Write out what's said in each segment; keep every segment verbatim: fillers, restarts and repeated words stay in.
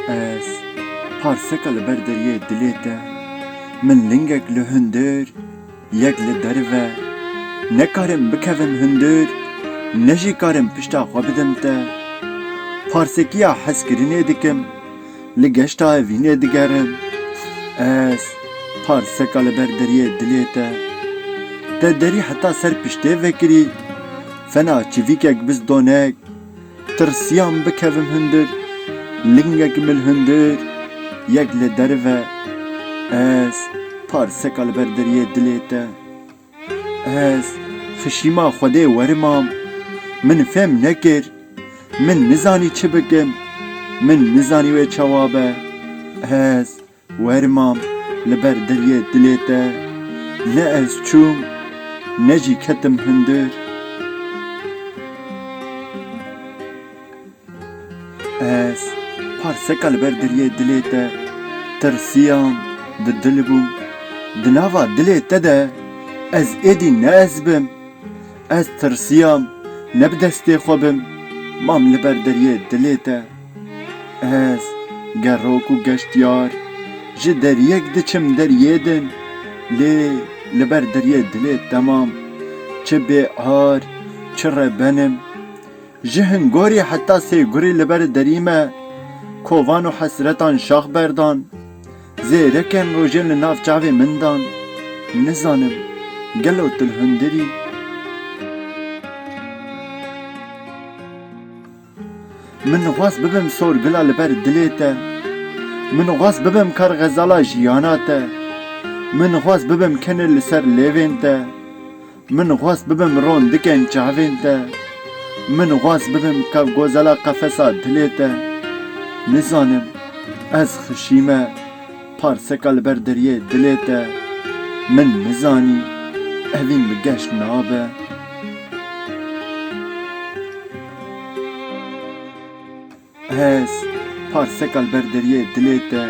Ez parseka li ber deriyê dilê te, min lingek li hundir, yek li derve. Nekarim bikevim hundir, ne jî karim pişta xwe bidim te. Parsekiya hezkirinê dikim, li geşta evînê digerim. Ez parseka li ber deriyê dilê te. Te derî heta ser piştê vekirî, fena çivîkek bizdonek. Tirsiyam bikevim hundir, lingek min hundir, yek li derve. Ez parseka li ber deriyê dilê te. Ez xişîma Xwedê werimam, min fêm nekir, min nizanî çi bikim, min nizanî wê çawa be. Ez werimam li ber deriyê dilê te, ne ez çûm, ne jî ketim hundir. Ez parseka li ber deriyê dilê te tirsiyam, di dil bûm. Di nava dilê te de ez êdî ne ez bim. Ez tirsiyam, ne bi destê xwe bim, mam li ber deriyê dilê te. Ez gerok û geştiyar, ji deriyek diçim deriyê din, lê li ber deriyê dilê te mam. Çi bê ar, çi rebenim, ji hingorî heta sêgurî li ber derî me, kovan û hesretan şax berdan. Zêrekên rojên li nav çavê min dan. Nizanim, gelo tu li hundirî? Min xwest bibim sorgila li ber dilê te. Min xwest bibim karxezala jiyana te. Min xwest bibim kenê li ser lêvên te. Min xwest bibim rondikên çavên te. Min xwest bibim kevgozela qefesa dilê te. Nizanim, ez xişî me, parseka li ber deriyê dilê te. Min nizanî, evîn bi geş nabe. Ez parseka li ber deriyê dilê te,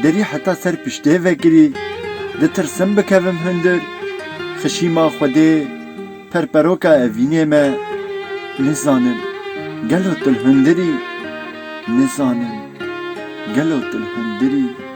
derî heta ser piştê vekirî, ditirsim bikevim hundir, xişîma Xwedê, perperoka evînê me. Nizanim, gelo tu li hundirî? Nizanim, gelo tu li hundirî?